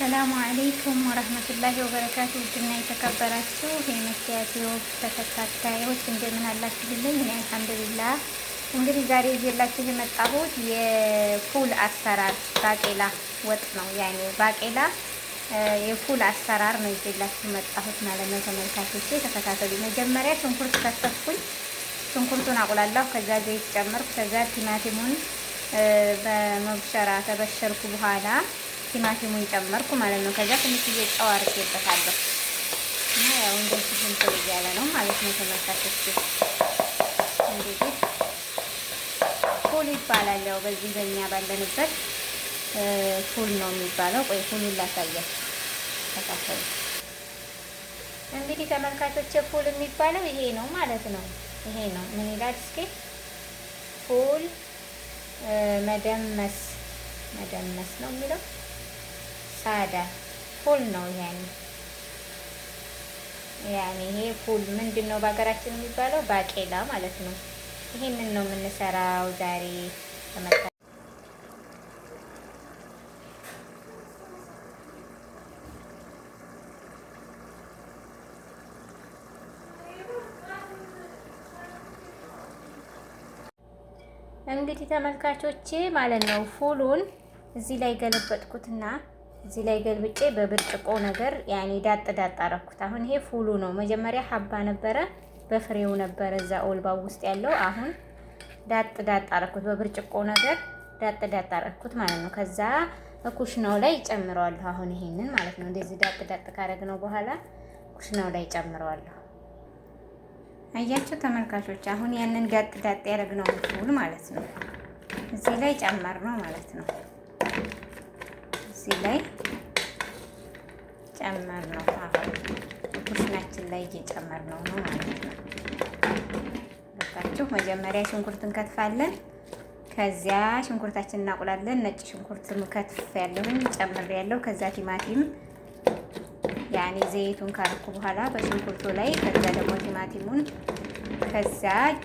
السلام عليكم ورحمة الله وبركاته። ውድና የተከበራችሁ የመፍትያት ተከታታዮች እንደምን አላችሁልኝ? እኔ الحمد لله። እንግዲህ ዛሬ ይዤላችሁ የመጣሁት የፉል አሰራር ባቄላ ወጥ ነው። ያኔ ባቄላ የፉል አሰራር ነው ይዤላችሁ መጣሁት ማለት ነው። ተመልካቾቼ ተከታተሉ። መጀመሪያ ሽንኩርት ከተፍኩኝ፣ ሽንኩርቱን አቁላላሁ። ከዛ ዘይት ጨመርኩ። ከዛ ቲማቲሙን በ مبشرة ተበሸርኩ በኋላ ቲማቲሙን ጨመርኩ ማለት ነው። ከዛ ትንሽዬ ጨው አድርጌበታለሁ እና ያው እንደዚህ እንትን እያለ ነው ማለት ነው ተመልካቾች። እንግዲህ ፉል ይባላል ያው በዚህ በእኛ ባለንበት ፉል ነው የሚባለው። ቆይ ፉሉን ላሳያችሁ፣ ተካፈሉ። እንግዲህ ተመልካቾች ፉል የሚባለው ይሄ ነው ማለት ነው። ይሄ ነው ምን ይላል እስኪ? ፉል مدمس مدمس ነው የሚለው سادة ፉል ነው። ያኔ ይሄ ፉል ምንድን ነው በሀገራችን የሚባለው ባቄላ ማለት ነው። ይሄንን ነው የምንሰራው ዛሬ። እንግዲህ ተመልካቾቼ ማለት ነው ፉሉን እዚህ ላይ ገለበጥኩትና እዚህ ላይ ገልብጬ በብርጭቆ ነገር ያኔ ዳጥ ዳጥ አረኩት። አሁን ይሄ ፉሉ ነው። መጀመሪያ حبة ነበረ፣ በፍሬው ነበረ እዛ علبة ው ውስጥ ያለው። አሁን ዳጥ ዳጥ አረኩት፣ በብርጭቆ ነገር ዳጥ ዳጥ አረኩት ማለት ነው። ከዛ ኩሽናው ላይ ጨምረዋለሁ። አሁን ይሄንን ማለት ነው። እንደዚህ ዳጥ ዳጥ ካረግነው በኋላ ኩሽናው ላይ ጨምረዋለሁ። አያችሁ ተመልካቾች፣ አሁን ያንን ዳጥ ዳጥ ያረግነው ፉል ማለት ነው እዚህ ላይ ጨመርነው ማለት ነው። እዚህ ላይ ጨመር ነው። አሁን ኩሽናችን ላይ እየጨመር ነው ነው ማለት ነው። ገባችሁ? መጀመሪያ ሽንኩርት እንከትፋለን። ከዚያ ሽንኩርታችን እናቁላለን። ነጭ ሽንኩርት ከትፍ ያለሁኝ ጨምር ያለው። ከዛ ቲማቲም ያኔ ዘይቱን ካረኩ በኋላ በሽንኩርቱ ላይ ከዛ ደግሞ ቲማቲሙን ከዛ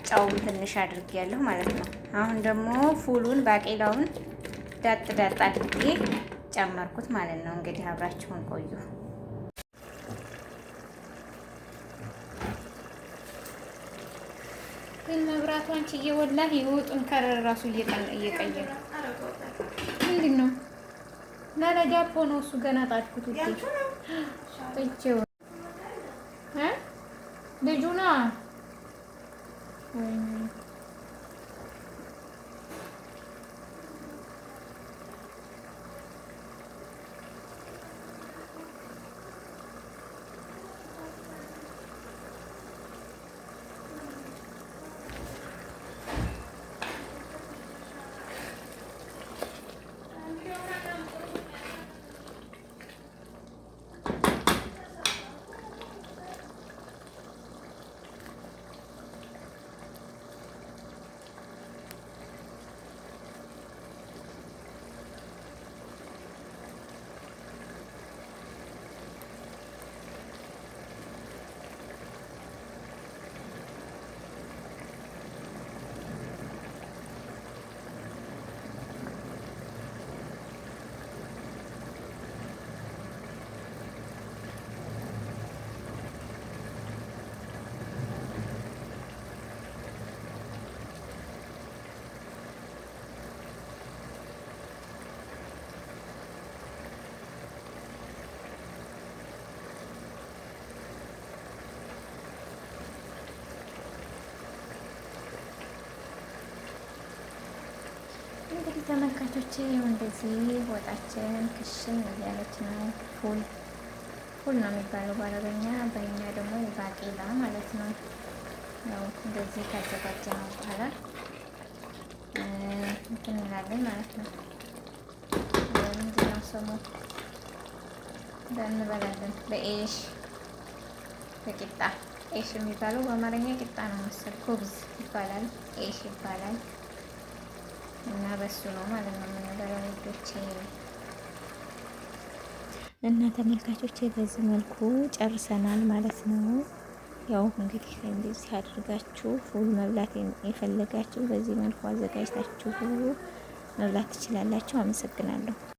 ጨውም ትንሽ አድርጌያለሁ ማለት ነው። አሁን ደግሞ ፉሉን ባቄላውን ዳጥ ዳጥ አድርጌ ጨመርኩት ማለት ነው። እንግዲህ አብራችሁን ቆዩ። ግን መብራቱ አንቺ እየወላህ የወጡን color ራሱ እየቀየረ ምንድን ነው? ላላ ዳቦ ነው እሱ ገና ጣድኩት። ውዴ ጥጄው ልጁና እንግዲህ ተመልካቾች እንደዚህ ወጣችን ክሽን እያለች ነው። ፉል ፉል ነው የሚባለው በአረበኛ፣ በእኛ ደግሞ ባቄላ ማለት ነው። ያው እንደዚህ ካዘጋጀነው በኋላ እንትን እንላለን ማለት ነው። ምንድን ነው ስሙ? እንበላለን በ عيش በቂጣ። عيش የሚባለው በአማርኛ ቂጣ ነው መሰል፣ خبز ይባላል፣ عيش ይባላል። እና በሱ ነው ማለት ነው የምንበላው ውዶቼ። እና ተመልካቾቼ በዚህ መልኩ ጨርሰናል ማለት ነው። ያው እንግዲህ እንደዚህ አድርጋችሁ ፉል መብላት የፈለጋችሁ በዚህ መልኩ አዘጋጅታችሁ መብላት ትችላላችሁ። አመሰግናለሁ።